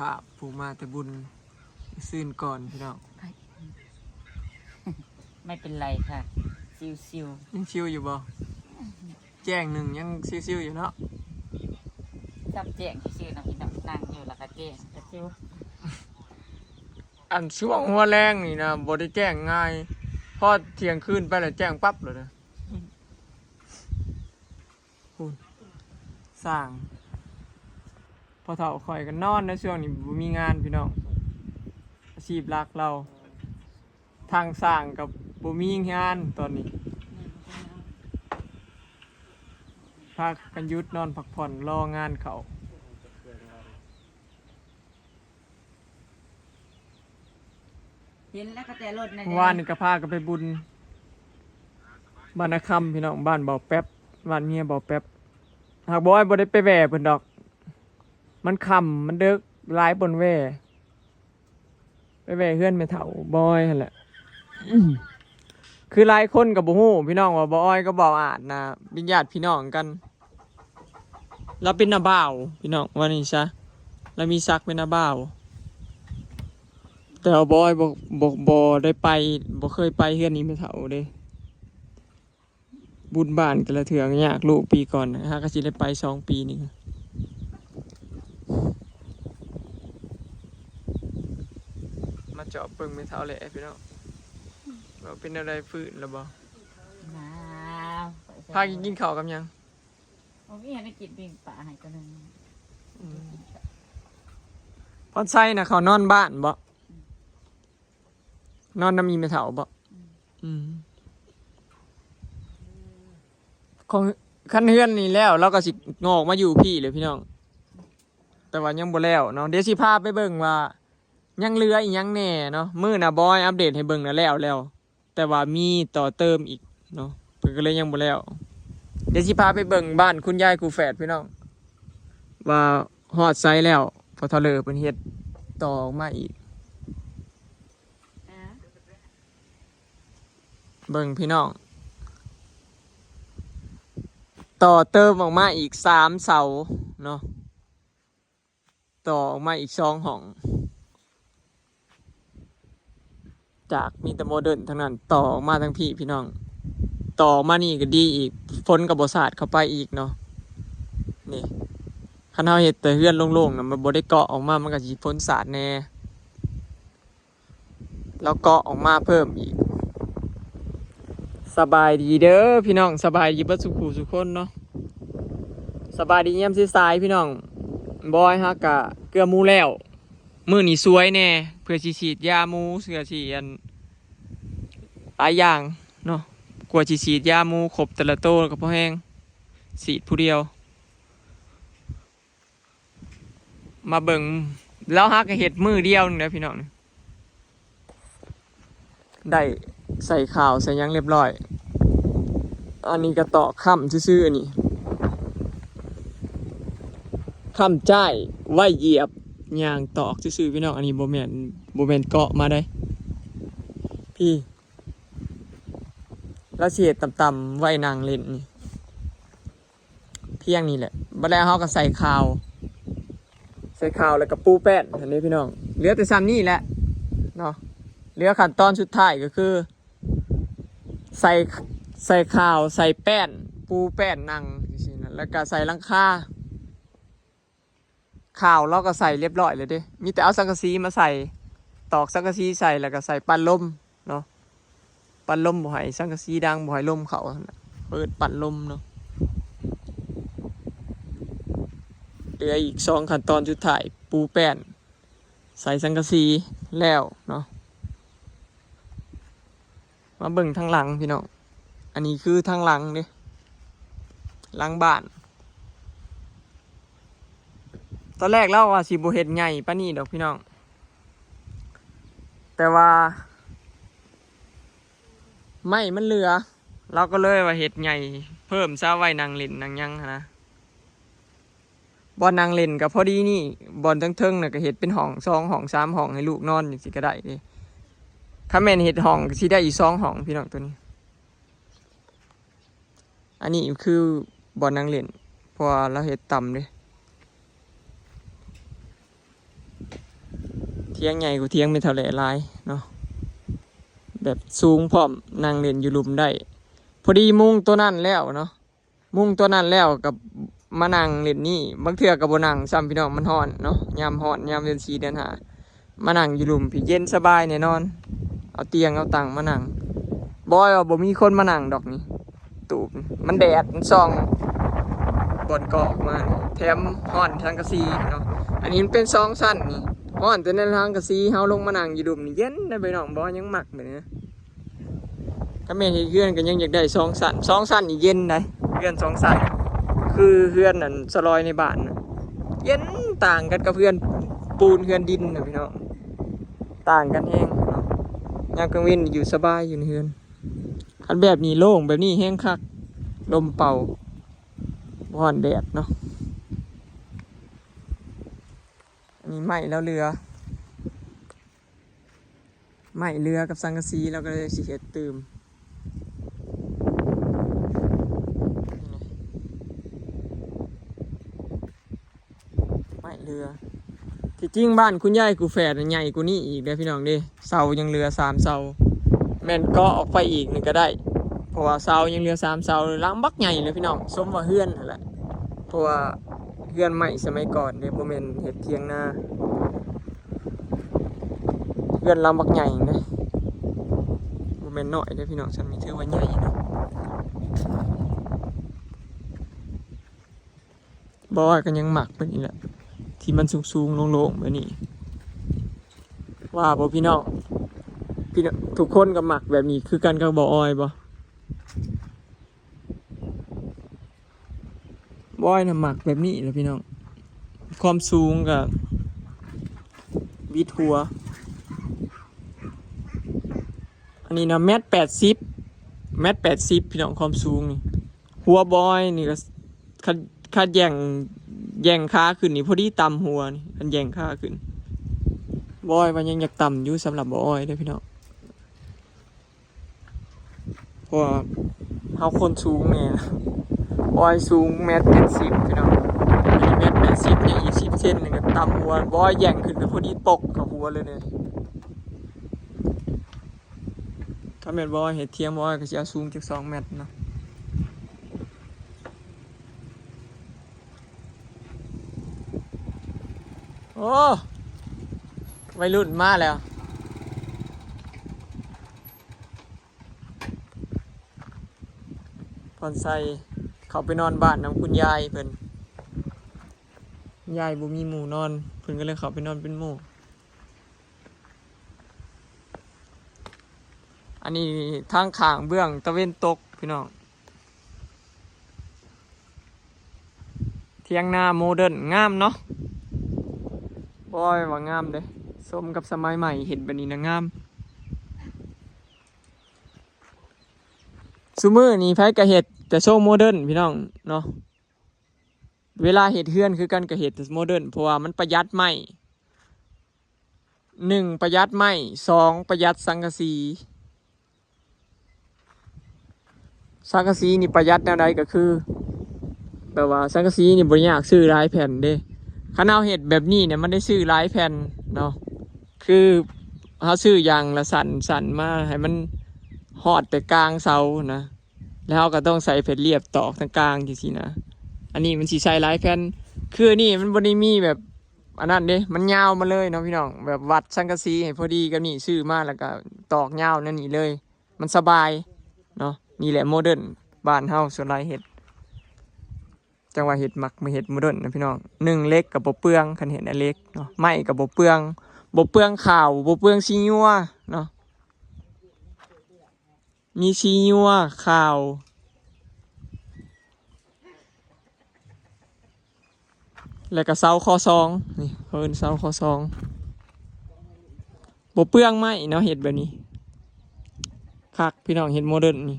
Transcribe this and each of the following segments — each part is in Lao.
ພາບຜູ້ມາແຕ່ບຸນຊືນກ່ອນພີ່ນ້ອງ. ໄມ່ເປັນໄລຄ່ະ ຊິວໆ. ຍັງຊິວຢູ່ບໍ່? ແຈ້ງໜຶ່ງຍັງຊິວໆຢູ່ເນາະ. ຈັບແຈ້ງຊື່ໆເນາະພີ່ນ້ອງ, ນັ່ງຢູ່ແລ້ວກໍແຈ້ງກໍຊິວ. ອັນຊ່ວງຫົວແລງນີ້ນະ ບໍ່ໄດ້ແຈ້ງງ່າຍ, ພໍທ່ຽງຄືນໄປແລ້ວແຈ້ງປັບໂລດນະ. ພຸ້ນ ຊ່າງ ພໍ່ເຖົ້າຂ້ອຍກໍນອນໃນຊ່ວງນີ້ ບໍ່ມີງານພີ່ນ້ອງ, ອາຊີບຫຼັກລາວ ທາງຊ່າງກໍບໍ່ມີງານຕອນນີ້, ພາກັນຢຸດນອນພັກຜ່ອນ ລໍງານເຂົ້າ. ເຫັນແລ້ວກໍແຕ່ລົດໃນ ເມື່ອວານນີ້ກໍພາກັນໄປບຸນບ້ານນາຄຳພີ່ນ້ອງ, ບ້ານເບົາແປັບ, ບ້ານເມຍເບົາແປັບ. ຫາກບໍ່ ອ້ອຍບໍ່ໄດ້ໄປແວ່ເພິ່ນດອກ, ມັນຄ່ຳ ມັນເດິກ, ຫຼາຍບ່ອນແວ່. ໄປແວ່ເຮືອນແມ່ເຖົ້າບອຍຫັ້ນແຫຼະ. ຄືຫຼາຍຄົນກໍບໍ່ຮູ້ພີ່ນ້ອງວ່າ ບໍ່ອ້ອຍກັບບໍ່ອາດນະ ເປັນຍາດພີ່ນ້ອງກັນ. ລາວເປັນນ້າບ່າວພີ່ນ້ອງ ວ່ານີ້ຊະ, ລາວມີສັກເປັນນ້າບ່າວ. ແຕ່ວ່າບອຍບໍ່ ບໍ່ ບໍ່ໄດ້ໄປ, ບໍ່ເຄີຍໄປເຮືອນອີ່ແມ່ເຖົ້າເດ້. ບຸນບ້ານແຕ່ລະເທື່ອກໍຍາກ, ລູກປີກ່ອນ ຫາກໍຊິໄດ້ໄປສອງປີນີ້. ມາຈອບເບິ່ງແມ່ເຖົ້າແຫຼະພີ່ນ້ອງ ວ່າເປັນແນວໃດ, ຟື້ນແລ້ວບໍ່? ມາ ພາກັນກິນເຂົ້າກັບຫຍັງ? ບໍ່ມີອັນໃດກິນ, ປີ້ງປາໃຫ້ຕົວໜຶ່ງ. ອືມ ພອນໄຊນະ ເຂົານອນບ້ານບໍ່? ອືມ ນອນນຳອີ່ແມ່ເຖົ້າບໍ່? ອືມ ອືມ ຂອງ ຄັນເຮືອນນີ້ແລ້ວ ລາວກໍຊິງອກມາຢູ່ພີ້ແຫຼະພີ່ນ້ອງ, ແຕ່ວ່າຍັງບໍ່ແລ້ວເນາະ. ດຽວຊິພາໄປເບິ່ງວ່າຍັງເຫຼືອອີ່ຫຍັງແດ່ເນາະ, ມື້ໜ້າບອຍອັບເດດໃຫ້ເບິ່ງນະ ແລ້ວແລ້ວ. ແຕ່ວ່າມີຕໍ່ເຕີມອີກເນາະ, ເພິ່ນກໍເລີຍຍັງບໍ່ແລ້ວ. ດຽວຊິພາໄປເບິ່ງບ້ານຄຸນຍາຍຄູ່ແຝດພີ່ນ້ອງ ວ່າຮອດໃສແລ້ວ, ພໍ່ເຖົ້າເລີເພິ່ນເຮັດຕໍ່ອອກມາອີກ. ເບິ່ງພີ່ນ້ອງ, ຕໍ່ເຕີມອອກມາອີກສາມເສົາເນາະ. ຕໍ່ອອກມາອີກສອງຫ້ອງ, ຈາກມີແຕ່ໂມເດີນທັງນັ້ນ, ຕໍ່ອອກມາທາງພີ້ພີ່ນ້ອງ, ຕໍ່ອອກມານີ້ກໍດີອີກ, ຝົນກໍບໍ່ສາດເຂົ້າໄປອີກເນາະ. ນີ້ ຄັນເຮົາເຮັດແຕ່ເຮືອນໂລ່ງໆນະ, ມັນບໍ່ໄດ້ເກາະອອກມາ, ມັນກໍຊິຝົນສາດແດ່. ແລ້ວເກາະອອກມາເພີ່ມອີກ. ສະບາຍດີເດີພີ່ນ້ອງ, ສະບາຍດີເບິດສູ່ຜູ້ສູ່ຄົນເນາະ, ສະບາຍດີຍາມສາຍໆພີ່ນ້ອງ. ບອຍຫາກະເກືອໝູແລ້ວ, ມື້ນີ້ສວຍແດ່ ເພື່ອຊິສີດຢາໝູ, ເພື່ອຊິອັນ ຫຼາຍຢ່າງເນາະ, ກວ່າຊິສີດຢາໝູຄົບແຕ່ລະໂຕກໍພໍແຮງ, ສີດຜູ້ດຽວ. ມາເບິ່ງ ລາວຫາກະເຮັດມື້ດຽວໜຶ່ງເດີພີ່ນ້ອງ, ໄດ້ໃສ່ຂ່າວໃສ່ຫຍັງລຽບລ້ອຍ. ອັນນີ້ກະຕອກຄ້ຳຊື່ໆ ອັນນີ້ຄ້ຳຈ້າຍໄວ້ຢຽບຍ່າງຕອກຊື່ໆ ພີ່ນ້ອງ. ອັນນີ້ບໍ່ແມ່ນ ບໍ່ແມ່ນເກາະມາໃດ໋ ພີ້ ລາວຊິເຮັດຕ່ຳໆ ໄວ້ນັ່ງຫຼິ້ນນີ້. ພຽງນີ້ແຫຼະ. ບັດແລ້ວເຮົາກໍໃສ່ຂ່າວ ໃສ່ຂ່າວແລ້ວກໍປູແປ້ນຫັ້ນເດ້ພີ່ນ້ອງ. ເຫຼືອແຕ່ຊ່ຳນີ້ແຫຼະເນາະ, ເຫຼືອຂັ້ນຕອນສຸດທ້າຍກໍຄືໃສ່ ໃສ່ຂ່າວ ໃສ່ແປ້ນ ປູແປ້ນນັ່ງຈັ່ງຊີ້ນະ, ແລ້ວກໍໃສ່ຫຼັງຄາ. ຂ່າວເຮົາກໍໃສ່ລຽບລ້ອຍແລ້ວເດ້, ມີແຕ່ເອົາສັງກະສີມາໃສ່ ຕອກສັງກະສີໃສ່ ແລ້ວກໍໃສ່ປັ້ນລົມເນາະ, ປັ້ນລົມບໍ່ໃຫ້ສັງກະສີດັງ ບໍ່ໃຫ້ລົມເຂົ້າຫັ້ນນະ, ເປີດປັ້ນລົມເນາະ. ເຫຼືອອີກສອງຂັ້ນຕອນສຸດທ້າຍ ປູແປ້ນ ໃສ່ສັງກະສີແລ້ວເນາະ. ມາເບິ່ງທາງຫຼັງພີ່ນ້ອງ, ອັນນີ້ຄືທາງຫຼັງເດ້ ຫຼັງບ້ານ. ຕອນແລກລາວວ່າຊິບໍ່ເຮັດໃຫຍ່ປານນີ້ດອກພີ່ນ້ອງ, ແຕ່ວ່າໄມ້ມັນເຫຼືອ ລາວກໍເລີຍວ່າເຮັດໃຫຍ່ເພີ່ມຊະ ໄວ້ນັ່ງຫຼິ້ນນັ່ງຫຍັງຫັ້ນນະ. ບ່ອນນັ່ງຫຼິ້ນກໍພໍດີນີ້, ບ່ອນເທິງໆນະກໍເຮັດເປັນຫ້ອງ ສອງຫ້ອງ ສາມຫ້ອງ ໃຫ້ລູກນອນຈັ່ງຊີ້ກໍໄດ້ເດ້. ຄັນແມ່ນເຮັດຫ້ອງກໍຊິໄດ້ອີກສອງຫ້ອງພີ່ນ້ອງ ໂຕນີ້. ອັນນີ້ຄືບ່ອນນັ່ງຫຼິ້ນ ເພາະວ່າລາວເຮັດຕ່ຳເດ້. ຖຽງໃຫຍ່ກວ່າຖຽງແມ່ເຖົ້າແຫຼຫຼາຍເນາະ ແບບສູງພ້ອມ ນັ່ງຫຼິ້ນຢູ່ລຸ່ມໄດ້. ພໍດີມຸງໂຕນັ້ນແລ້ວເນາະ ມຸງໂຕນັ້ນແລ້ວກໍມານັ່ງຫຼິ້ນນີ້ ບາງເທື່ອກໍບໍ່ນັ່ງຊ້ຳ ພີ່ນ້ອງ ມັນຮ້ອນເນາະ ຍາມຮ້ອນ ຍາມເດືອນສີ່ເດືອນຫ້າ ມານັ່ງຢູ່ລຸ່ມພີ້ ເຢັນສະບາຍແນ່ນອນ. ເອົາຕຽງເອົາຕັ່ງມານັ່ງ ບອຍວ່າບໍ່ມີຄົນມານັ່ງດອກນີ້ ຕູບ ມັນແດດ ມັນສ່ອງບ່ອນກອກມາ ແຖມຮ້ອນສັງກະສີເນາະ. ອັນນີ້ມັນເປັນສອງຊັ້ນນີ້ ຮ້ອນແຕ່ໃນສັງກະສີ ເຮົາລົງມານັ່ງຢູ່ລຸ່ມນີ້ ເຢັນເດ້ພີ່ນ້ອງ. ບອຍຍັງມັກແບບນີ້ນະ ຄັນແມ່ນເຮັດເຮືອນກໍຍັງຢາກໄດ້ສອງຊັ້ນ ສອງຊັ້ນນີ້ເຢັນໃດ໋ ເຮືອນສອງຊັ້ນ ຄືເຮືອນອັນສະລອຍໃນບ້ານນະ ເຢັນ ຕ່າງກັນກັບເຮືອນປູນເຮືອນດິນນະພີ່ນ້ອງ ຕ່າງກັນແຮງເນາະ. ຍາມກາງເວັນຢູ່ສະບາຍຢູ່ໃນເຮືອນ ຄັນແບບນີ້ໂລ່ງ ແບບນີ້ແຮງຄັກ ລົມເປົ່າ ບໍ່ຮ້ອນແດດເນາະ. ອັນນີ້ໄມ້ລາວເຫຼືອ ໄມ້ເຫຼືອກັບສັງກະສີ ລາວກໍເລີຍຊິເຮັດຕື່ມ ໄມ້ເຫຼືອ. ທີ່ຈິງບ້ານຄຸນຍາຍກູ່ແຝດນະໃຫຍ່ກວ່ານີ້ອີກເດ້ພີ່ນ້ອງເດ້ ເສົາຍັງເຫຼືອສາມເສົາ ແມ່ນເກາະອອກໄປອີກນີ້ກໍໄດ້ ເພາະວ່າເສົາຍັງເຫຼືອສາມເສົາ ຫຼັງບັກໃຫຍ່ເລີຍພີ່ນ້ອງ ສົມວ່າເຮືອນຫັ້ນແຫຼະ ເພາະວ່າເຮືອນໄມ້ສະໄໝກ່ອນເດ້ ບໍ່ແມ່ນເຮັດຖຽງນາ. ເຮືອນຫຼັງບັກໃຫຍ່ເດ້ ບໍ່ແມ່ນນ້ອຍເດ້ພີ່ນ້ອງ ສ່ຳນີ້ຖືວ່າໃຫຍ່ເນາະ. ບອຍກໍຍັງມັກແບບນີ້ແຫຼະ ທີ່ມັນສູງໆໂລ່ງໆແບບນີ້ ວ່າບໍ່ພີ່ນ້ອງ? ພີ່ນ້ອງ ທຸກຄົນກໍມັກແບບນີ້ຄືກັນກັບບອຍບໍ່? ບອຍນະມັກແບບນີ້ແຫຼະພີ່ນ້ອງ ຄວາມສູງກໍບິດຫົວ. ອັນນີ້ນະແມັດແປດສິບ ແມັດແປດສິບພີ່ນ້ອງ ຄວາມສູງນີ້ ຫົວບອຍນີ້ກໍ ຄັນ ຄັນແຍ່ງ ແຍ່ງຂາຂຶ້ນນີ້ພໍດີຕ່ຳຫົວນີ້ ຄັນແຍ່ງຂາຂຶ້ນ. ບອຍວ່າຍັງຢາກຕ່ຳຢູ່ ສຳລັບບອຍເດ້ພີ່ນ້ອງ ເພາະວ່າເຮົາຄົນສູງແດ່ ບອຍສູງແມັດເຈັດສິບພີ່ນ້ອງ ອັນນີ້ແມັດແປດສິບ ຍັງອີກສິບເຊັນນີ້ກໍຕ່ຳຫົວ ບອຍແຍ່ງຂຶ້ນກໍພໍດີປົກເຂົ້າຫົວເລີຍເດ້. ຖ້າແມ່ນບໍ່ເຮັດຖຽງ ບໍ່ກໍຊິເອົາສູງຈັກສອງແມັດເນາະ. ໂອ້ ໄວລຸ້ນມາແລ້ວ ພອນໄຊເຂົ້າໄປນອນບ້ານນຳຄຸນຍາຍເພິ່ນ ຍາຍບໍ່ມີໝູ່ນອນ ເພິ່ນກໍເລີຍເຂົ້າໄປນອນເປັນໝູ່. ອັນນີ້ທາງຂ້າງເບື້ອງຕາເວັນຕົກພີ່ນ້ອງ ຖຽງນາໂມເດີນ ງາມເນາະ ບອຍວ່າງາມເດ້ ສົມກັບສະໄໝໃໝ່ ເຮັດແບບນີ້ນະງາມ. ຊຸມື້ນີ້ໃຜກໍເຮັດແຕ່ຊົງໂມເດີນພີ່ນ້ອງເນາະ ເວລາເຮັດເຮືອນຄືກັນກໍເຮັດໂມເດີນ ເພາະວ່າມັນປະຢັດໄມ້ ໜຶ່ງປະຢັດໄມ້ ສອງປະຢັດສັງກະສີ. ສັງກະສີນີ້ປະຢັດແນວໃດ ກໍຄືແບບວ່າສັງກະສີນີ້ບໍ່ຍາກ ຊື້ຫຼາຍແຜ່ນເດ້. ຄັນເຮົາເຮັດແບບນີ້ນີ້ ມັນໄດ້ຊື້ຫຼາຍແຜ່ນເນາະ ຄືເຮົາຊື້ຢ່າງລະຊັ້ນໆມາ ໃຫ້ມັນຮອດແຕ່ກາງເສົານະ ແລ້ວເຮົາກໍຕ້ອງໃສ່ແຜ່ນລຽບຕອກທາງກາງຈັ່ງຊີ້ນະ. ອັນນີ້ມັນຊິໃສ່ຫຼາຍແຜ່ນ ຄືອັນນີ້ມັນບໍ່ໄດ້ມີແບບອັນນັ້ນເດ້ ມັນຍາວມາເລີຍເນາະພີ່ນ້ອງ ແບບວັດສັງກະສີໃຫ້ພໍດີກັບນີ້ ຊື້ມາແລ້ວກໍຕອກຍາວແນວນີ້ເລີຍ ມັນສະບາຍເນາະ. ນີ້ແຫຼະໂມເດີນ ບ້ານເຮົາສ່ວນຫຼາຍເຮັດ ຈັ່ງວ່າເຮັດ ມັກມາເຮັດໂມເດີນນະພີ່ນ້ອງ. ໜຶ່ງ ເຫຼັກກໍບໍ່ເປືອງ ຄັນເຮັດແນວເຫຼັກເນາະ ໄມ້ກໍບໍ່ເປືອງ ບໍ່ເປືອງຂ້າວ ບໍ່ເປືອງສີຍົວເນາະ. ມີສີຍົວ ຂາວ ແລ້ວກໍເສົາຄໍສອງ ນີ້ເຂົາເອີ້ນເສົາຄໍສອງ ບໍ່ເປືອງໄມ້ເນາະ. ເຮັດແບບນີ້ຄັກພີ່ນ້ອງ ເຮັດໂມເດີນນີ້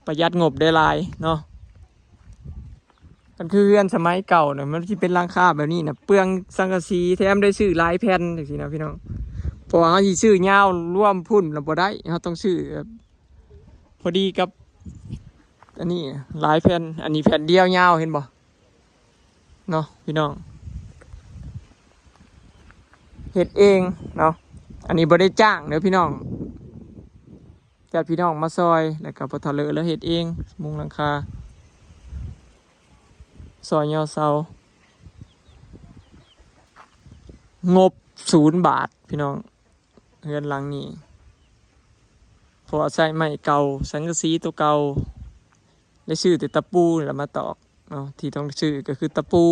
ປະຢັດງົບໄດ້ຫຼາຍເນາະ. ຄັນຄືເຮືອນສະໄໝເກົ່ານະ ມັນຊິເປັນຫຼັງຄາແບບນີ້ນະ ເປືອງສັງກະສີ ແຖມໄດ້ຊື້ຫຼາຍແຜ່ນຈັ່ງຊີ້ນະພີ່ນ້ອງ. ເພາະວ່າເຮົາຊິຊື້ຍາວລວມພຸ້ນລະບໍ່ໄດ້ ເຮົາຕ້ອງຊື້ແບບພໍດີກັບອັນນີ້ຫຼາຍແຜ່ນ. ອັນນີ້ແຜ່ນດຽວຍາວ ເຫັນບໍ່ເນາະພີ່ນ້ອງ. ເຮັດເອງເນາະ. ອັນນີ້ບໍ່ໄດ້ຈ້າງເດີພີ່ນ້ອງ, ຍາດພີ່ນ້ອງມາຊ່ອຍ ແລ້ວກໍພໍ່ເຖົ້າເລີລາວເຮັດເອງ, ມຸງຫຼັງຄາ, ຊອຍຍໍເສົາ, ງົບສູນບາດພີ່ນ້ອງ. ເຮືອນຫຼັງນີ້ ເພາະວ່າໃຊ້ໄມ້ເກົ່າ, ສັງກະສີຕົວເກົ່າ, ໄດ້ຊື້ແຕ່ຕະປູນີ້ລະມາຕອກເນາະ. ທີ່ຕ້ອງໄດ້ຊື້ກໍຄືຕະປູ.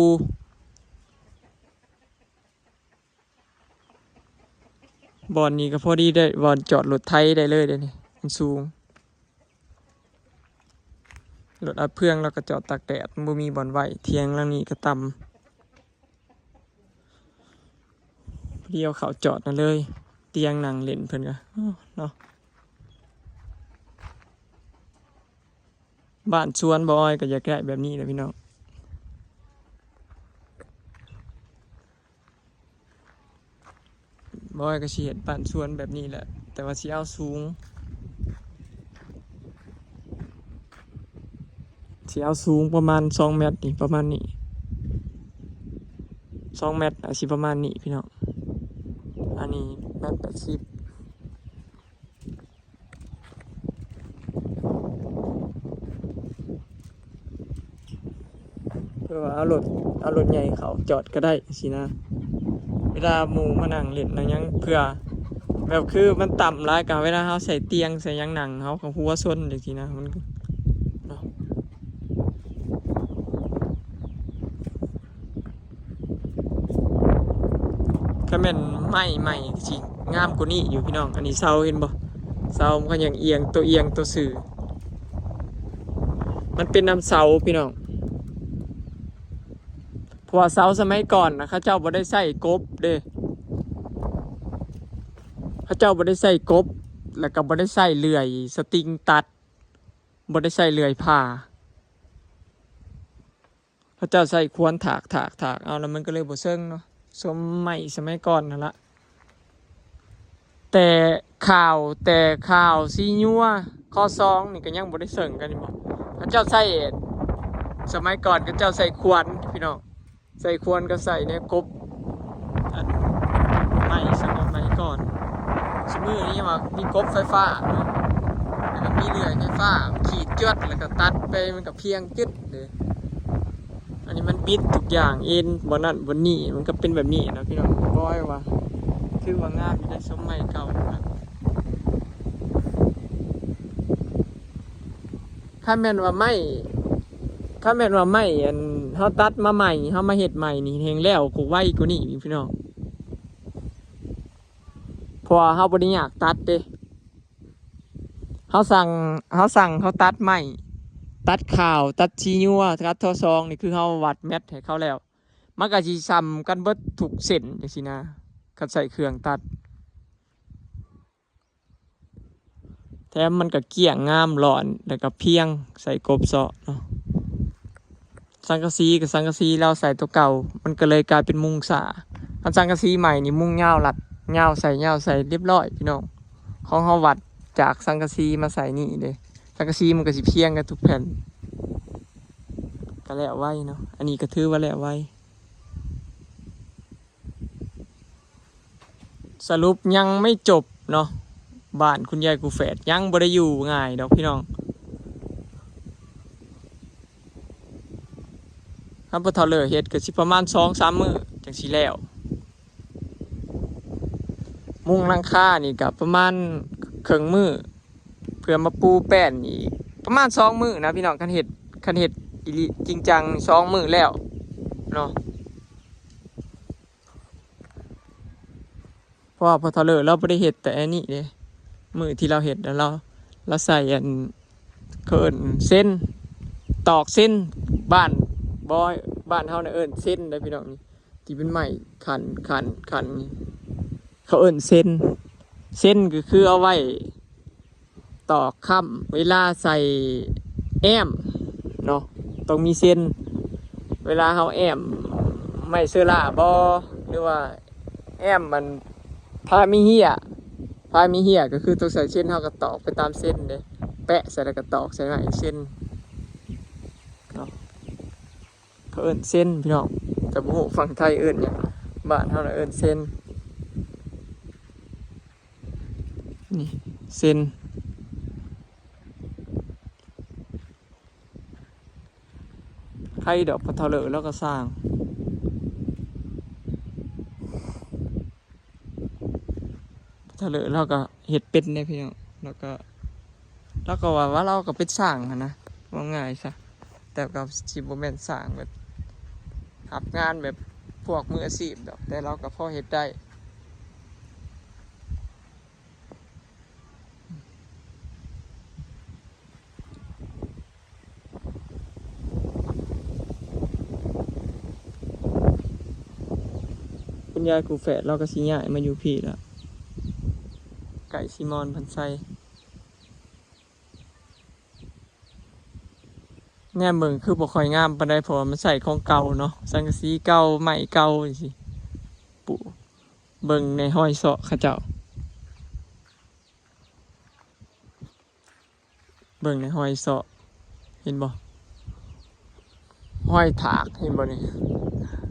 ບ່ອນນີ້ກໍພໍດີໄດ້ບ່ອນຈອດລົດໄຖໄດ້ເລີຍເດນີ້, ມັນສູງ. ລົດອັດເຟືອງລາວກໍຈອດຕາກແດດ, ມັນບໍ່ມີບ່ອນໄວ້. ຖຽງຫຼັງນີ້ກໍຕ່ຳ. ພໍດີເອົາເຂົ້າຈອດນັ້ນເລີຍ, ຕຽງນັ່ງຫຼິ້ນເພິ່ນກໍ ເນາະ. ບ້ານສວນບໍ່ອ້ອຍກໍຢາກໄດ້ແບບນີ້ແຫຼະພີ່ນ້ອງ. ບໍ່ອ້ອຍກໍຊິເຮັດບ້ານສວນແບບນີ້ແຫຼະ, ແຕ່ວ່າຊິເອົາສູງ, ຊິເອົາສູງປະມານສອງແມັດນີ້, ປະມານນີ້ ສອງແມັດ ອາດຊິປະມານນີ້ພີ່ນ້ອງ. ອັນນີ້ແມັດແປດສິບ. ເພື່ອວ່າເອົາລົດ ເອົາລົດໃຫຍ່ເຂົ້າຈອດກໍໄດ້ຊີ້ນະ. ເວລາໝູ່ມານັ່ງຫຼິ້ນນັ່ງຫຍັງ ເພື່ອແບບຄືມັນຕ່ຳຫຼາຍ ກໍເວລາເຮົາໃສ່ຕຽງໃສ່ຫຍັງນັ່ງ ເຮົາກໍຫົວຊົນຈັ່ງຊີ້ນະ, ມັນ ເນາະ. ຄັນແມ່ນໄມ້ໃໝ່ກໍຊິງາມກວ່ານີ້ຢູ່ພີ່ນ້ອງ. ອັນນີ້ເສົາເຫັນບໍ່? ເສົາມັນກໍຍັງອຽງ ຕົວອຽງຕົວຊື່. ມັນເປັນນຳເສົາພີ່ນ້ອງ. ເພາະວ່າເສົາສະໄໝກ່ອນນະ ເຂົາເຈົ້າບໍ່ໄດ້ໃຊ້ກົບເດ້. ເຂົາເຈົ້າບໍ່ໄດ້ໃຊ້ກົບ ແລ້ວກໍບໍ່ໄດ້ໃຊ້ເລື່ອຍສະຕິງຕັດ, ບໍ່ໄດ້ໃຊ້ເລື່ອຍຜ່າ. ເຂົາເຈົ້າໃຊ້ຂວານຖາກ ຖາກ ຖາກເອົາ ແລ້ວມັນກໍເລີຍບໍ່ເຊິ່ງເນາະ, ສົມໄມ້ສະໄໝກ່ອນນັ້ນລະ. ແຕ່ຂ່າວ ແຕ່ຂ່າວຊີຍົວ ຄໍສອງນີ້ກໍຍັງບໍ່ໄດ້ເຊິ່ງກັນນີ້ບໍ? ເຂົາເຈົ້າໃຊ້ ສະໄໝກ່ອນເຂົາເຈົ້າໃຊ້ຂວານພີ່ນ້ອງ, ໃຊ້ຂວານກັບໃຊ້ແນວກົບ ອັນໄມ້ສະໄໝກ່ອນ. ຊຸມື້ນີ້ວ່າມີກົບໄຟຟ້າເນາະ, ແລ້ວກໍມີເລື່ອຍໄຟຟ້າ ຂີດຈວດ ແລ້ວກໍຕັດໄປ ມັນກໍພຽງຈຶດເດ້. ອັນນີ້ມັນບິດທຸກຢ່າງ ເອັນບ່ອນນັ້ນບ່ອນນີ້ ມັນກໍເປັນແບບນີ້ນະພີ່ນ້ອງ. ບອຍວ່າຖືວ່າງາມຢູ່ໃນສົມໄມ້ເກົ່າ. ຄັນແມ່ນວ່າໄມ້ ຄັນແມ່ນວ່າໄມ້ ອັນ ເຮົາຕັດມາໃໝ່ ເຮົາມາເຮັດໃໝ່ນີ້ ແຮ່ງແລ້ວກວ່າໄວກວ່ານີ້ອີກພີ່ນ້ອງ, ເພາະວ່າເຮົາບໍ່ໄດ້ຍາກຕັດເດ້. ເຮົາສັ່ງ ເຮົາສັ່ງເຂົາຕັດໄມ້ ຕັດຂ່າວ ຕັດຊີຍົວ ຕັດທໍ່ສອງ ນີ້ຄືເຮົາວັດແມັດໃຫ້ເຂົາແລ້ວ, ມັນກໍຊິສ່ຳກັນເບິດທຸກເສັ້ນຈັ່ງຊີ້ນະ ຄັນໃຊ້ເຄື່ອງຕັດ. ແຖມມັນກໍກ້ຽງງາມຫຼອນ ແລ້ວກໍພຽງ ໃສ່ກົບເຊາະເນາະ. ສັງກະສີກໍສັງກະສີລາວໃສ່ຕົວເກົ່າ ມັນກໍເລີຍກາຍເປັນມຸງສາ. ຄັນສັງກະສີໃໝ່ນີ້ມຸງຍາວລັດ ຍາວໃສ່ ຍາວໃສ່ ລຽບຮ້ອຍພີ່ນ້ອງ. ຂອງເຮົາວັດຈາກສັງກະສີມາໃສ່ນີ້ເດ້, ສັງກະສີມັນກໍຊິພຽງກັນທຸກແຜ່ນ. ກໍແລ້ວໄວເນາະ, ອັນນີ້ກໍຖືວ່າແລ້ວໄວ. ສະຫຼຸບຍັງໄມ່ຈົບເນາະ, ບ້ານຄຸນຍາຍຄູ່ແຝດຍັງບໍ່ໄດ້ຢູ່ງ່າຍດອກພີ່ນ້ອງ. ຄັນພໍ່ເຖົ້າເລີເຮັດກໍຊິປະມານສອງສາມມື້ຈັ່ງຊິແລ້ວ. ມຸງຫຼັງຄານີ້ກໍປະມານເຄິ່ງມື້, ເພື່ອມາປູແປ້ນອີກປະມານສອງມື້ນະພີ່ນ້ອງ. ຄັນເຮັດ ຄັນເຮັດອີ່ຫຼີຈິງຈັງສອງມື້ແລ້ວເນາະ. ເພາະວ່າພໍ່ເຖົ້າເລີລາວບໍ່ໄດ້ເຮັດແຕ່ອັນນີ້ເດ້, ມື້ທີ່ລາວເຮັດນະ ລາວ ລາວໃສ່ອັນ ເຂົາເອີ້ນເສັ້ນ ຕອກເສັ້ນ, ບ້ານ ບໍ່ ບ້ານເຮົານະເອີ້ນເສັ້ນເດ້ພີ່ນ້ອງ. ນີ້ທີ່ເປັນໄມ້ຂັນ ຂັນ ຂັນນີ້ ເຂົາເອີ້ນເສັ້ນ. ເສັ້ນກໍຄືເອົາໄວ້ ຕອກຄ້ຳເວລາໃສ່ແອ້ມເນາະ, ຕ້ອງມີເສັ້ນເວລາເຮົາແອ້ມໄມ້ເຊີລາບໍ ຫຼືວ່າແອ້ມມັນພາມີເຮຍ. ພາມີເຮຍກໍຄືຕ້ອງໃສ່ເສັ້ນ, ເຮົາກໍຕອກໄປຕາມເສັ້ນເດ້, ແປະໃສ່ແລ້ວກໍຕອກໃສ່ໄມ້ເສັ້ນເນາະ. ເຂົາເອີ້ນເສັ້ນພີ່ນ້ອງ, ແຕ່ບໍ່ຮູ້ຝັ່ງໄທເອີ້ນຫຍັງ, ບ້ານເຮົານະເອີ້ນເສັ້ນ. ນີ້ ເຊັນ ໄຄດອກ ພໍ່ເຖົ້າເລີລາວກໍສ້າງ ພໍ່ເຖົ້າເລີລາວກໍເຮັດເປັນເດ້ພີ່ນ້ອງ ລາວກໍ ລາວກໍວ່າ ວ່າລາວກໍເປັນຊ່າງຫັ້ນນະ ເວົ້າງ່າຍຊະ ແຕ່ກໍຊິບໍ່ແມ່ນຊ່າງແບບຮັບງານແບບພວກມືອາຊີບດອກ ແຕ່ລາວກໍພໍເຮັດໄດ້. ຄຸນຍາຍຄູ່ແຝດລາວກໍຊິຍ້າຍມາຢູ່ພີ້ລະ ໃກ້ຊີມອນພັນໄຊ. ແນມເບິ່ງຄືບໍ່ຄ່ອຍງາມປານໃດ ເພາະວ່າມັນໃຊ້ຂອງເກົ່າເນາະ ສັງກະສີເກົ່າ ໄມ້ເກົ່າຈັ່ງຊີ້ ປູ ເບິ່ງໃນຮອຍເຊາະເຂົາເຈົ້າ ເບິ່ງໃນຮອຍເຊາະ ເຫັນບໍ່? ຮອຍຖາກ ເຫັນບໍ່ນີ້?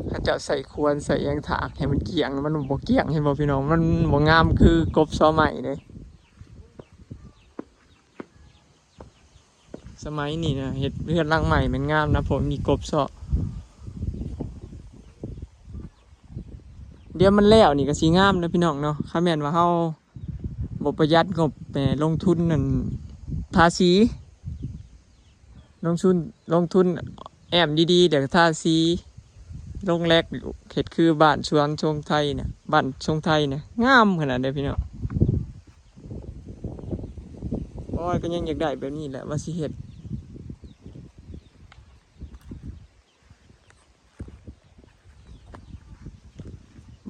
ເຂົາເຈົ້າໃຊ້ຂວນໃຊ້ຫຍັງຖາກໃຫ້ມັນກ້ຽງ ມັນບໍ່ກ້ຽງ ເຫັນບໍ່ພີ່ນ້ອງ? ມັນບໍ່ງາມຄືກົບເຊາະໄມ້ເດ້. ສະໄໝນີ້ນະ ເຮັດເຮືອນຫຼັງໃໝ່ແມ່ນງາມນະ ເພາະມີກົບເຊາະ. ດຽວມັນແລ້ວນີ້ກໍຊິງາມເດີພີ່ນ້ອງເນາະ ຄັນແມ່ນວ່າເຮົາບໍ່ປະຢັດງົບ ແຕ່ລົງທຶນນັ້ນ ທາສີ ລົງທຶນ ລົງທຶນແອ້ມດີໆ ແລ້ວກໍທາສີ ລົງແລັກ ເຮັດຄືບ້ານສວນຊົງໄທນະ ບ້ານຊົງໄທນະ ງາມຂະໜາດເດີພີ່ນ້ອງ. ໂອ້ຍ ກໍຍັງຢາກໄດ້ແບບນີ້ແຫຼະ ວ່າຊິເຮັດ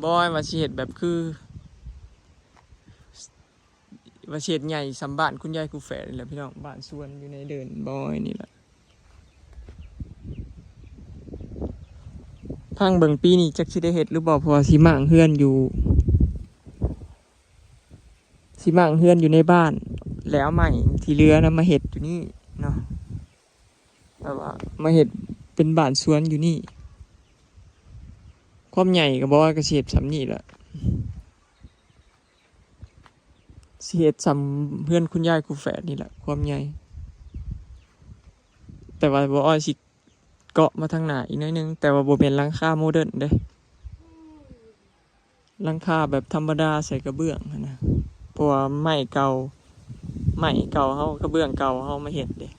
ບອຍວ່າຊິເຮັດແບບຄື ວ່າຊິເຮັດໃຫຍ່ສ່ຳບ້ານຄຸນຍາຍຄູ່ແຝດນີ້ແຫຼະພີ່ນ້ອງ ບ້ານສວນຢູ່ໃນເດີ່ນບອຍນີ້ແຫຼະ. ຟັງເບິ່ງປີນີ້ຈັກຊິໄດ້ເຮັດຫຼືບໍ່ ເພາະວ່າຊິມ້າງເຮືອນຢູ່ ຊິມ້າງເຮືອນຢູ່ໃນບ້ານ ແລ້ວເອົາໄມ້ທີ່ເຫຼືອນຳມາເຮັດຢູ່ນີ້ເນາະ ແບບວ່າມາເຮັດເປັນບ້ານສວນຢູ່ນີ້. ຄວາມໃຫຍ່ກໍບອຍກໍຊິເຮັດສ່ຳນີ້ແຫຼະ ຊິເຮັດສ່ຳເຮືອນຄຸນຍາຍຄູ່ແຝດນີ້ແຫຼະ ຄວາມໃຫຍ່ ແຕ່ວ່າບອຍຊິເກາະມາທາງໜ້າອີກໜ້ອຍໜຶ່ງ ແຕ່ວ່າບໍ່ແມ່ນຫຼັງຄາໂມເດີນເດ້. ຫຼັງຄາແບບທຳມະດາໃສ່ກະເບື້ອງຫັ້ນນະ ເພາະວ່າໄມ້ເກົ່າ ໄມ້ເກົ່າເຮົາ ກະເບື້ອງເກົ່າເຮົາມາເຮັດເດ້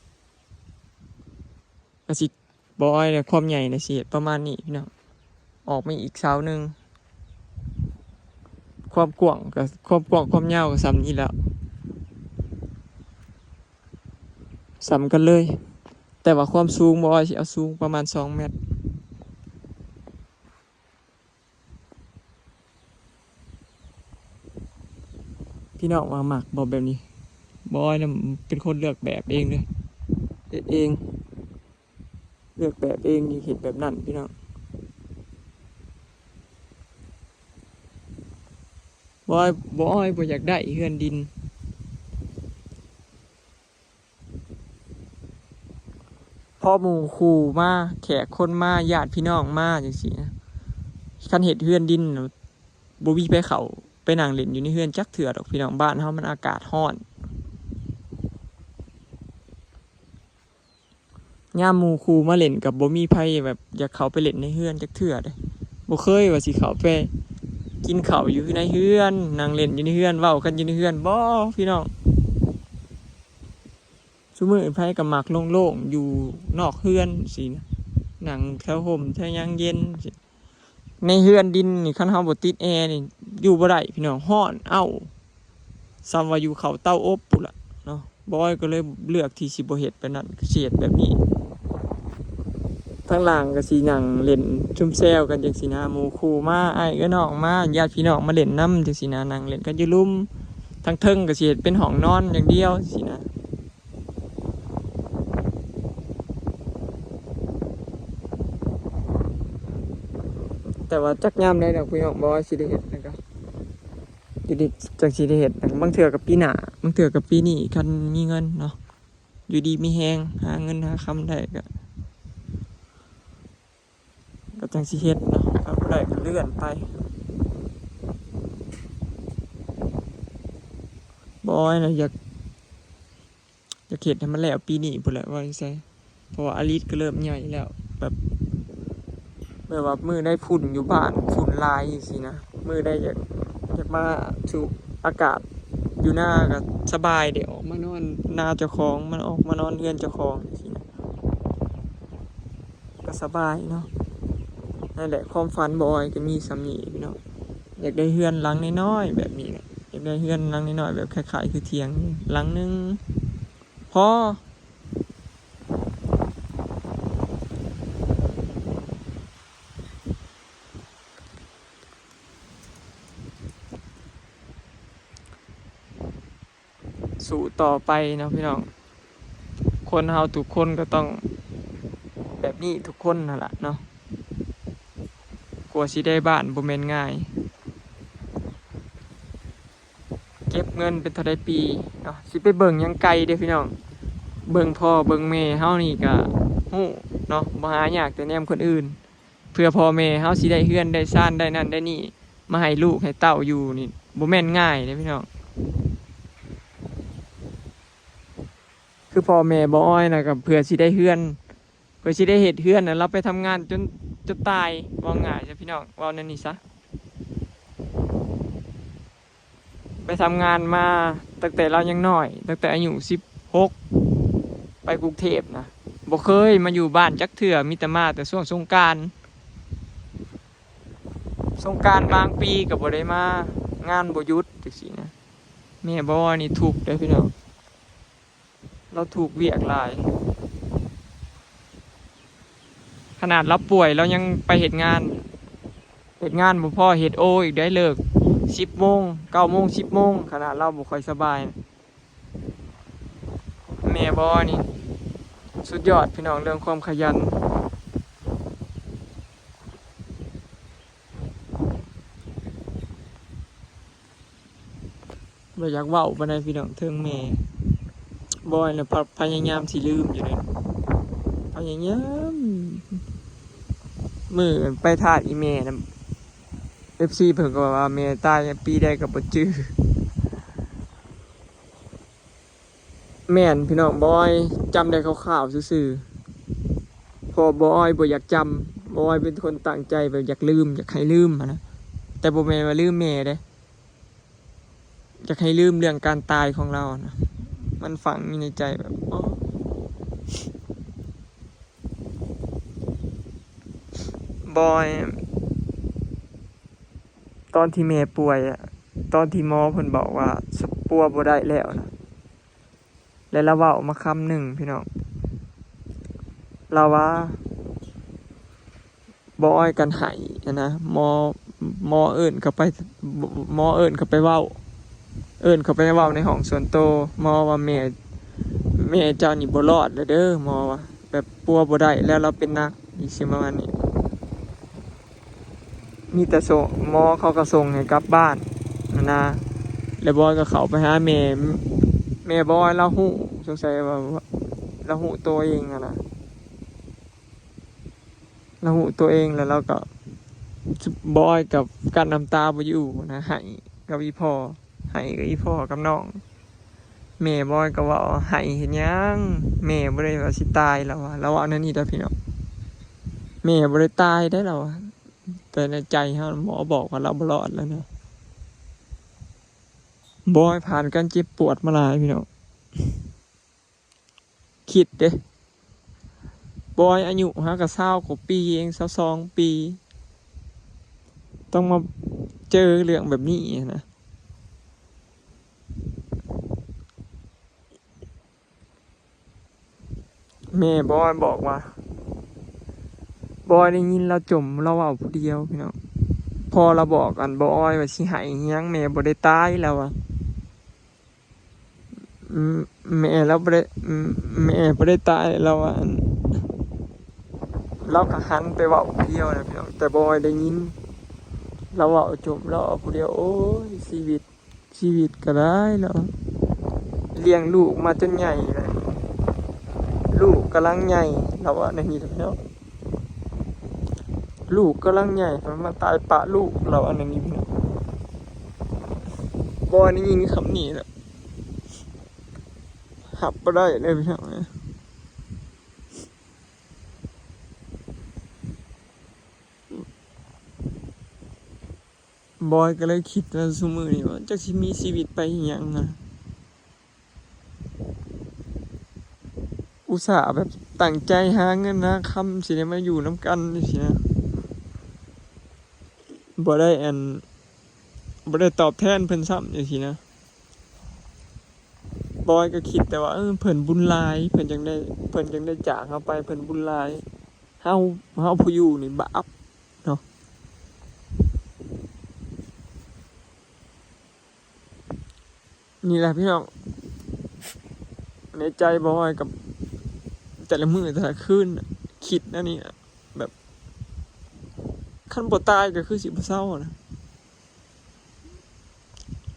ກະຊິ ບໍ່ອ້ອຍເດ້ ຄວາມໃຫຍ່ນະຊິເຮັດປະມານນີ້ພີ່ນ້ອງ ອອກມາອີກເສົາໜຶ່ງ ຄວາມກວ້າງກະ ຄວາມກວ້າງຄວາມຍາວກະສ່ຳນີ້ແຫຼະ ສ່ຳກັນເລີຍ ແຕ່ວ່າຄວາມສູງບໍ່ອ້ອຍຊິເອົາສູງປະມານສອງແມັດ. ພີ່ນ້ອງວ່າມັກບໍ່ແບບນີ້? ບໍ່ອ້ອຍນະເປັນຄົນເລືອກແບບເອງເດ້ ເຮັດເອງ ເລືອກແບບເອງ ເຮັດແບບນັ້ນພີ່ນ້ອງ. ບໍ່ອ້ອຍ ບໍ່ອ້ອຍບໍ່ຢາກໄດ້ເຮືອນດິນ ພໍໝູ່ຄູ່ມາ ແຂກຄົນມາ ຍາດພີ່ນ້ອງມາຈັ່ງຊີ້ນະ ຄັນເຮັດເຮືອນດິນນະ ບໍ່ມີໃຜເຂົ້າໄປນັ່ງຫຼິ້ນຢູ່ໃນເຮືອນຈັກເທື່ອດອກພີ່ນ້ອງ. ບ້ານເຮົາມັນອາກາດຮ້ອນ ຍາມໝູ່ຄູ່ມາຫຼິ້ນກໍບໍ່ມີໃຜແບບຢາກເຂົ້າໄປຫຼິ້ນໃນເຮືອນຈັກເທື່ອເດ້ ບໍ່ເຄີຍວ່າຊິເຂົ້າໄປກິນເຂົ້າຢູ່ໃນເຮືອນ ນັ່ງຫຼິ້ນຢູ່ໃນເຮືອນ ເວົ້າກັນຢູ່ໃນເຮືອນ ບໍ່ ພີ່ນ້ອງ. ຊຸມື້ໃຜກໍມັກໂລ່ງໆ ຢູ່ນອກເຮືອນຊີ້ນະ ນັ່ງແຖວຮົ່ມແຖວຫຍັງເຢັນຊີ້ ໃນເຮືອນດິນນີ້ ຄັນເຮົາບໍ່ຕິດແອນີ້ຢູ່ບໍ່ໄດ້ພີ່ນ້ອງ ຮ້ອນເອົ້າ ສ່ຳວ່າຢູ່ເຂົ້າເຕົາອົບພຸ້ນລະເນາະ. ບອຍກໍເລີຍເລືອກທີ່ຊິບໍ່ເຮັດແບບນັ້ນ ຊິເຮັດແບບນີ້ ທາງລ່າງກໍຊິນັ່ງຫຼິ້ນຊຸມແຊວກັນຈັ່ງຊີ້ນະ ໝູ່ຄູ່ມາ ອ້າຍເອື້ອຍນ້ອງມາ ຍາດພີ່ນ້ອງມາຫຼິ້ນນຳຈັ່ງຊີ້ນະ ນັ່ງຫຼິ້ນກັນຢູ່ລຸ່ມ. ທາງເທິງກໍຊິເຮັດເປັນຫ້ອງນອນຢ່າງດຽວຊີ້ນະ. ແຕ່ວ່າຈັກຍາມໃດດອກພີ່ນ້ອງ ບໍ່ວ່າຊິໄດ້ເຮັດນະ ກໍຢູ່ດີ ຈັ່ງຊິໄດ້ເຮັດນະ ບາງເທື່ອກໍປີໜ້າ ບາງເທື່ອກໍປີນີ້ ຄັນມີເງິນເນາະ ຢູ່ດີມີແຮງ ຫາເງິນຫາຄຳໄດ້ ກໍ ກໍຈັ່ງຊິເຮັດເນາະ ຄັນບໍ່ໄດ້ກໍເລື່ອນໄປ. ບໍ່ ອ້ອຍນະ ຢາກ ຢາກເຮັດໃຫ້ມັນແລ້ວປີນີ້ພຸ້ນແຫຼະ ວ່າຈັ່ງຊັ້ນ ເພາະວ່າອາລິດກໍເລີ່ມໃຫຍ່ແລ້ວ ແບບ ແບບວ່າມື້ໃດຝຸ່ນຢູ່ບ້ານ ຝຸ່ນຫຼາຍຈັ່ງຊີ້ນະ ມື້ໃດຢາກ ຢາກມາສູດອາກາດຢູ່ນາກໍສະບາຍ ໄດ້ອອກມານອນນາເຈົ້າຂອງ ມາ ອອກມານອນເຮືອນເຈົ້າຂອງຈັ່ງຊີ້ນະ ກໍສະບາຍເນາະ. ນັ້ນແຫຼະ ຄວາມຝັນບ່າວອອຍກໍມີສ່ຳນີ້ພີ່ນ້ອງ ຢາກໄດ້ເຮືອນຫຼັງນ້ອຍໆແບບນີ້ແຫຼະ ຢາກໄດ້ເຮືອນຫຼັງນ້ອຍໆ ແບບຄ້າຍໆຄືຖຽງຫຼັງໜຶ່ງພໍ. ສູ້ຕໍ່ໄປເນາະພີ່ນ້ອງ ຄົນເຮົາທຸກຄົນກໍຕ້ອງແບບນີ້ທຸກຄົນຫັ້ນລະເນາະ ກວ່າຊິໄດ້ບ້ານບໍ່ແມ່ນງ່າຍ ເກັບເງິນເປັນເທົ່າໃດປີເນາະ ຊິໄປເບິ່ງຫຍັງໄກເດ້ພີ່ນ້ອງ ເບິ່ງພໍ່ເບິ່ງແມ່ເຮົານີ້ກໍຮູ້ເນາະ ບໍ່ຫາຍາກແຕ່ແນມຄົນອື່ນ ເພື່ອພໍ່ແມ່ເຮົາຊິໄດ້ເຮືອນໄດ້ຊານໄດ້ນັ້ນໄດ້ນີ້ ມາໃຫ້ລູກໃຫ້ເຕົ້າຢູ່ນີ້ ບໍ່ແມ່ນງ່າຍເດ້ພີ່ນ້ອງ ຄືພໍ່ແມ່ບ່າວອອຍນະ ກໍເພື່ອຊິໄດ້ເຮືອນ ເພື່ອຊິໄດ້ເຮັດເຮືອນນະ ລາວໄປທຳງານຈົນ ຈົນຕາຍ ເວົ້າງ່າຍຊະພີ່ນ້ອງ ເວົ້າແນວນີ້ຊະ ໄປທຳງານມາຕັ້ງແຕ່ລາວຍັງນ້ອຍ ຕັ້ງແຕ່ອາຍຸສິບຫົກ ໄປກຸງເທບນະ ບໍ່ເຄີຍມາຢູ່ບ້ານຈັກເທື່ອ ມີແຕ່ມາແຕ່ຊ່ວງສົງການ ສົງການບາງປີກໍບໍ່ໄດ້ມາ ງານບໍ່ຢຸດຈັ່ງຊີ້ນະ ແມ່ບ່າວອອຍນີ້ທຸກເດ້ພີ່ນ້ອງ ລາວທຸກວຽກຫຼາຍ ຂະໜາດລາວປ່ວຍລາວຍັງໄປເຮັດງານ ເຮັດງານບໍ່ພໍເຮັດໂອອີກໄດ໋ ເລີກສິບໂມງ ເກົ້າໂມງ ສິບໂມງ ຂະໜາດລາວບໍ່ຄ່ອຍສະບາຍ. ແມ່ບ່າວອອຍນີ້ສຸດຍອດພີ່ນ້ອງ ເລື່ອງຄວາມຂະຫຍັນ. ບໍ່ຢາກເວົ້າປານໃດພີ່ນ້ອງ ເຖິງແມ່ບ່າວອອຍນະ ພະ ພະຍາຍາມຊິລືມຢູ່ເດ້ ພະຍາຍາມ. ມື້ໄປຖ່າຍອີ່ແມ່ນະ ເອັຟຊີເພິ່ນກໍວ່າແມ່ຕາຍປີໃດກໍບໍ່ຈື່. ແມ່ນພີ່ນ້ອງ ບ່າວອອຍຈຳໄດ້ຄ່າວໆຊື່ໆ ເພາະບ່າວອອຍບໍ່ຢາກຈຳ ບ່າວອອຍເປັນຄົນຕັ້ງໃຈແບບຢາກລືມ ຢາກໃຫ້ລືມຫັ້ນນະ ແຕ່ບໍ່ແມ່ນວ່າລືມແມ່ເດ້ ຢາກໃຫ້ລືມເລື່ອງການຕາຍຂອງລາວນະ ມັນຝັງຢູ່ໃນໃຈແບບ ໂອ້ ບ່າວອອຍ ຕອນທີ່ແມ່ປ່ວຍອະ ຕອນທີ່ໝໍເພິ່ນບອກວ່າ ສະ ປົວບໍ່ໄດ້ແລ້ວນະ ແລະລາວເວົ້າມາຄຳໜຶ່ງພີ່ນ້ອງ ລາວວ່າ ບ່າວອອຍກັນໄຫ້ຫັ້ນນະ ໝໍ ໝໍເອີ້ນເຂົ້າໄປ ໝໍເອີ້ນເຂົ້າໄປເວົ້າ ເອີ້ນເຂົ້າໄປເວົ້າໃນຫ້ອງສ່ວນໂຕ ໝໍວ່າ ແມ່ ແມ່ເຈົ້ານີ້ບໍ່ລອດແລ້ວເດີ ໝໍວ່າ ແບບປົວບໍ່ໄດ້ແລ້ວ ລາວເປັນໜັກ ອີ່ຫຍັງປະມານນີ້. ມີແຕ່ສົ່ງ ໝໍເຂົາກໍສົ່ງໃຫ້ກັບບ້ານຫັ້ນນະ ແລ້ວບອຍກໍເຂົ້າໄປຫາແມ່ ແມ່ບອຍລາວຮູ້ ສົງໄສວ່າລາວຮູ້ໂຕເອງຫັ້ນນະ ລາວຮູ້ໂຕເອງ ແລ້ວລາວກໍ ບອຍກໍກັ້ນນ້ຳຕາບໍ່ຢູ່ນະ ໄຫ້ກັບອີ່ພໍ່ ໄຫ້ກັບອີ່ພໍ່ກັບນ້ອງ. ແມ່ບອຍກໍເວົ້າ ໄຫ້ເຮັດຫຍັງ ແມ່ບໍ່ໄດ້ວ່າຊິຕາຍ ລາວວ່າ ລາວເວົ້າແນວນີ້ເດີພີ່ນ້ອງ ແມ່ບໍ່ໄດ້ຕາຍເດ້ ລາວວ່າ ແຕ່ໃນໃຈເຮົາ ໝໍບອກວ່າລາວບໍ່ລອດແລ້ວນະ. ບອຍຜ່ານການເຈັບປວດມາຫຼາຍພີ່ນ້ອງ ຄິດເດ້ ບອຍອາຍຸຫາກະຊາວກວ່າປີເອງ ຊາວສອງປີ ຕ້ອງມາເຈີເລື່ອງແບບນີ້ນະ. ແມ່ບອຍບອກວ່າ ບອຍໄດ້ຍິນລາວຈົ່ມ ລາວເວົ້າຜູ້ດຽວພີ່ນ້ອງ ພໍລາວບອກອັນບອຍວ່າຊິໄຫ້ຫຍັງ ແມ່ບໍ່ໄດ້ຕາຍ ລາວວ່າ ອືມ ແມ່ລາວບໍ່ໄດ້ ອືມ ແມ່ບໍ່ໄດ້ຕາຍ ລາວວ່າ ອັນ ລາວກໍຫັນໄປເວົ້າຜູ້ດຽວນະພີ່ນ້ອງ ແຕ່ບອຍໄດ້ຍິນລາວເວົ້າຈົບ ລາວເວົ້າຜູ້ດຽວ ໂອ້ຍ ຊີວິດ ຊີວິດກໍໄດ້ ລາວວ່າ ລ້ຽງລູກມາຈົນໃຫຍ່ແລ້ວ ລູກກຳລັງໃຫຍ່ ລາວວ່າແນວນີ້ແຫຼະເນາະ. ລູກກຳລັງໃຫຍ່ ມັນມາຕາຍປະລູກ ລາວວ່າແນວນີ້ພີ່ນ້ອງ. ບໍ່ໄດ້ຍິນຄຳນີ້ແຫຼະ ຮັບບໍ່ໄດ້ເລີຍພີ່ນ້ອງເອີຍ. ບອຍກໍເລີຍຄິດວ່າຊຸມື້ນີ້ວ່າຈັກຊິມີຊີວິດໄປອີຫຍັງນະ ອຸດສ່າແບບຕັ້ງໃຈຫາເງິນຫາຄຳ ຊິໄດ້ມາຢູ່ນຳກັນຈັ່ງຊີ້ນະ ບໍ່ໄດ້ອັນ ບໍ່ໄດ້ຕອບແທນເພິ່ນຊ້ຳຈັ່ງຊີ້ນະ. ບອຍກໍຄິດແຕ່ວ່າ ເອີ ເພິ່ນບຸນຫຼາຍ ເພິ່ນຈັ່ງໄດ້ ເພິ່ນຈັ່ງໄດ້ຈາກເຮົາໄປ ເພິ່ນບຸນຫຼາຍ ເຮົາ ເຮົາຜູ້ຢູ່ນີ້ບາບເນາະ. ນີ້ແຫຼະພີ່ນ້ອງ ໃນໃຈບອຍກັບແຕ່ລະມື້ແຕ່ລະຄືນ ຄິດແນວນີ້ ແບບ ຄັນບໍ່ຕາຍກໍຄືຊິບໍ່ເຊົານະ.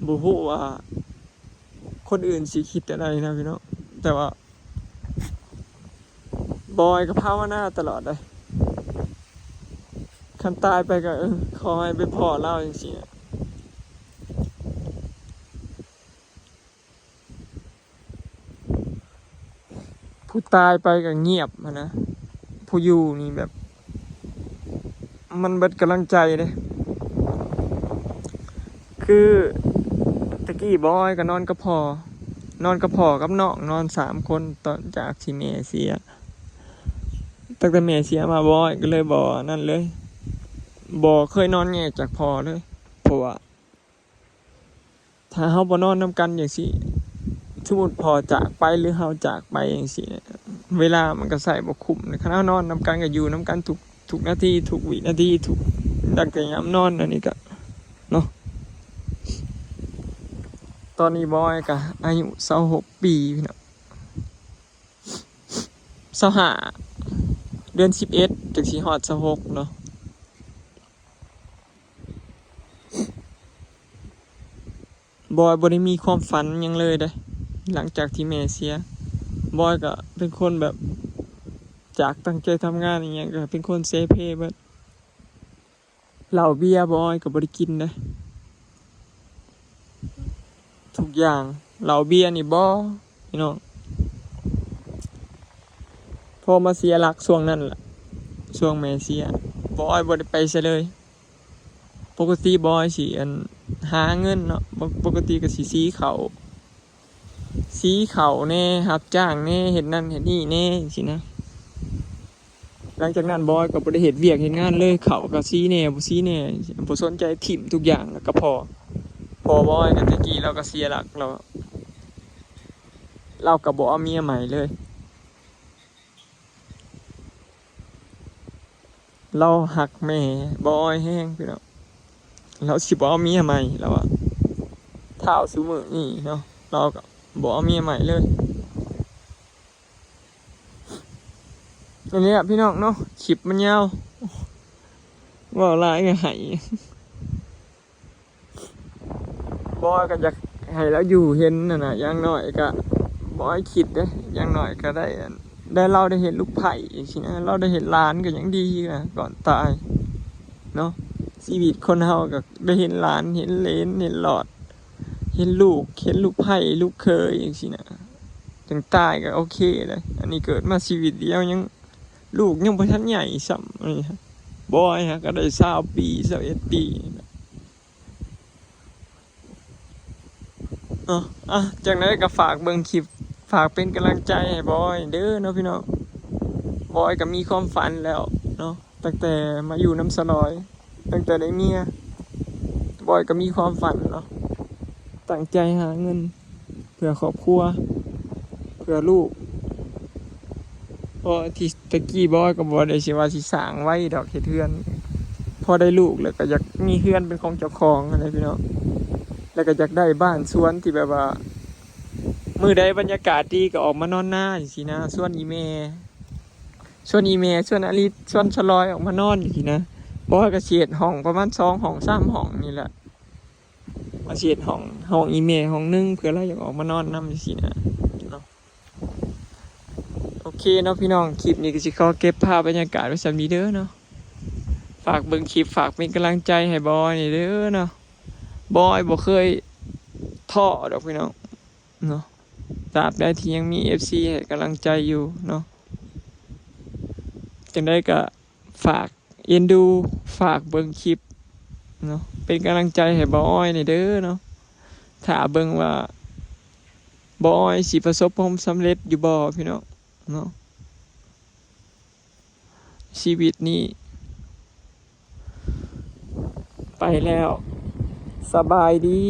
ບໍ່ຮູ້ວ່າຄົນອື່ນຊິຄິດແນວໃດນະພີ່ນ້ອງ ແຕ່ວ່າບອຍກໍພາວະນາຕະຫຼອດເດ້ ຄັນຕາຍໄປກໍ ເອີ ຂໍໃຫ້ໄປພໍ້ລາວຈັ່ງຊີ້. ຜູ້ຕາຍໄປກໍງຽບຫັ້ນນະ ຜູ້ຢູ່ນີ້ແບບ ມັນເບິດກຳລັງໃຈເດ້. ຄືແຕ່ກີ້ບອຍກໍນອນກັບພໍ່ ນອນກັບພໍ່ກັບນ້ອງ ນອນສາມຄົນ ຕອນຈາກທີ່ແມ່ເສຍ. ຕັ້ງແຕ່ແມ່ເສຍມາ ບອຍກໍເລີຍບໍ່ອັນນັ້ນເລີຍ ບໍ່ເຄີຍນອນແຍກຈາກພໍ່ເລີຍ ເພາະວ່າ ຖ້າເຮົາບໍ່ນອນນຳກັນຈັ່ງຊີ້ ສົມມຸດພໍ່ຈາກໄປ ຫຼື ເຮົາຈາກໄປຈັ່ງຊີ້ ເວລາມັນກໍໃຊ້ບໍ່ຄຸ້ມ. ຄັນເຮົານອນນຳກັນ ກໍຢູ່ນຳກັນທຸກ ທຸກນາທີ ທຸກວິນາທີ ທຸກ ຕັ້ງແຕ່ຍາມນອນ ອັນນີ້ກໍເນາະ. ຕອນນີ້ບອຍກໍອາຍຸຊາວຫົກປີພີ່ນ້ອງ ຊາວຫ້າ ເດືອນສິບເອັດ ຈັ່ງຊິຮອດຊາວຫົກເນາະ. ບອຍບໍ່ໄດ້ມີຄວາມຝັນຫຍັງເລີຍເດ້ ຫຼັງຈາກທີ່ແມ່ເສຍ. ບອຍກໍເປັນຄົນແບບ ຈາກຕັ້ງໃຈທຳງານອີ່ຫຍັງ ກໍເປັນຄົນເສເພເບິດ. ເຫຼົ້າເບຍບອຍກໍບໍ່ໄດ້ກິນເດ້ ທຸກຢ່າງ. ເຫຼົ້າເບຍນີ້ບໍ່ ພີ່ນ້ອງ ພໍມາເສຍຫຼັກຊ່ວງນັ້ນລະ ຊ່ວງແມ່ເສຍ ບອຍບໍ່ໄດ້ໄປໃສເລີຍ. ປົກກະຕິບອຍຊິ ອັນ ຫາເງິນເນາະ ປົກກະຕິກໍຊິສີເຂົ້າ ສີເຂົ້າແດ່ ຮັບຈ້າງແດ່ ເຮັດນັ້ນເຮັດນີ້ແດ່ ຈັ່ງຊີ້ນະ. ຫຼັງຈາກນັ້ນບອຍກໍບໍ່ໄດ້ເຮັດວຽກເຮັດງານເລີຍ ເຂົ້າກໍສີແດ່ ບໍ່ສີແດ່ ບໍ່ສົນໃຈ ຖິ້ມທຸກຢ່າງ ແລ້ວກໍພໍ້ ພໍ້ບອຍກໍແຕ່ກີ້ລາວກໍເສຍຫຼັກ ລາວ ລາວກໍບໍ່ເອົາເມຍໃໝ່ເລີຍ. ລາວຮັກແມ່ບອຍແຮງພີ່ນ້ອງ ລາວຊິບໍ່ເອົາເມຍໃໝ່ ລາວວ່າ ທ້າວຊຸມື້ນີ້ເນາະ ລາວກໍບໍ່ເອົາເມຍໃໝ່ເລີຍ. ອັນນີ້ລະພີ່ນ້ອງເນາະ ຄລິບມັນຍາວ ເວົ້າຫຼາຍກໍໄຫ້. ບອຍກໍຢາກໃຫ້ລາວຢູ່ເຫັນຫັ້ນນະ ຢ່າງໜ້ອຍກໍ ບອຍຄິດເດ້ ຢ່າງໜ້ອຍກໍໄດ້ ໄດ້ ລາວໄດ້ເຫັນລູກໃພ້ຈັ່ງຊີ້ນະ ລາວໄດ້ເຫັນຫຼານກໍຍັງດີນະ ກ່ອນຕາຍເນາະ. ຊີວິດຄົນເຮົາກໍໄດ້ເຫັນຫຼານ ເຫັນເຫຼນ ເຫັນຫຼອດ ເຫັນລູກ ເຫັນລູກໃພ້ ລູກເຂີຍຈັ່ງຊີ້ນະ ຈັ່ງຕາຍກໍໂອເຄແລ້ວ. ອັນນີ້ເກີດມາຊີວິດດຽວ ຍັງ ລູກຍັງບໍ່ທັນໃຫຍ່ຊ້ຳ ອັນນີ້ ບອຍຫາກໍໄດ້ຊາວປີ ຊາວເອັດປີ ເນາະ. ອ່ະ ຈັ່ງໃດກໍຝາກເບິ່ງຄລິບ ຝາກເປັນກຳລັງໃຈໃຫ້ບອຍເດີເນາະພີ່ນ້ອງ. ບອຍກໍມີຄວາມຝັນແລ້ວເນາະ ຕັ້ງແຕ່ມາຢູ່ນຳສາວລອຍ ຕັ້ງແຕ່ໄດ້ເມຍ ບອຍກໍມີຄວາມຝັນເນາະ ຕັ້ງໃຈຫາເງິນ ເພື່ອຄອບຄົວ ເພື່ອລູກ. ເພາະທີ່ແຕ່ກີ້ບອຍກໍບໍ່ໄດ້ຊິວ່າຊິສ້າງໄວດອກ ເຮັດເຮືອນ. ພໍໄດ້ລູກແລ້ວກໍຢາກມີເຮືອນເປັນຂອງເຈົ້າຂອງຫັ້ນແຫຼະພີ່ນ້ອງ ແລ້ວກໍຢາກໄດ້ບ້ານສວນທີ່ແບບວ່າ ມື້ໃດບັນຍາກາດດີກໍອອກມານອນນາຈັ່ງຊີ້ນະ ຊວນອີ່ແມ່ ຊວນອີ່ແມ່ ຊວນອາລິດ ຊວນສາວລອຍອອກມານອນຈັ່ງຊີ້ນະ. ບອຍກໍຊິເຮັດຫ້ອງປະມານສອງຫ້ອງ ສາມຫ້ອງນີ້ແຫຼະ ວ່າຊິເຮັດຫ້ອງ ຫ້ອງອີ່ແມ່ຫ້ອງໜຶ່ງ ເພື່ອລາວຢາກອອກມານອນນຳຈັ່ງຊີ້ນະເນາະ. ໂອເຄເນາະພີ່ນ້ອງ ຄລິບນີ້ກໍຊິຂໍເກັບພາບບັນຍາກາດໄວ້ສ່ຳນີ້ເດີເນາະ. ຝາກເບິ່ງຄລິບ ຝາກເປັນກຳລັງໃຈໃຫ້ບອຍແດ່ເດີເນາະ. ບອຍບໍ່ເຄີຍທໍ້ດອກພີ່ນ້ອງເນາະ. ຕາບໃດທີ່ຍັງມີເອັຟຊີໃຫ້ກຳລັງໃຈຢູ່ເນາະ. ຈັ່ງໃດກໍຝາກເອັນດູ ຝາກເບິ່ງຄລິບເນາະ ເປັນກຳລັງໃຈໃຫ້ບ່າວອ້ອຍແດ່ເດີເນາະ. ຖ້າເບິ່ງວ່າບ່າວອ້ອຍຊິປະສົບຄວາມສຳເລັດຢູ່ບໍ່ ພີ່ນ້ອງເນາະ. ຊີວິດນີ້ໄປແລ້ວ ສະບາຍດີ.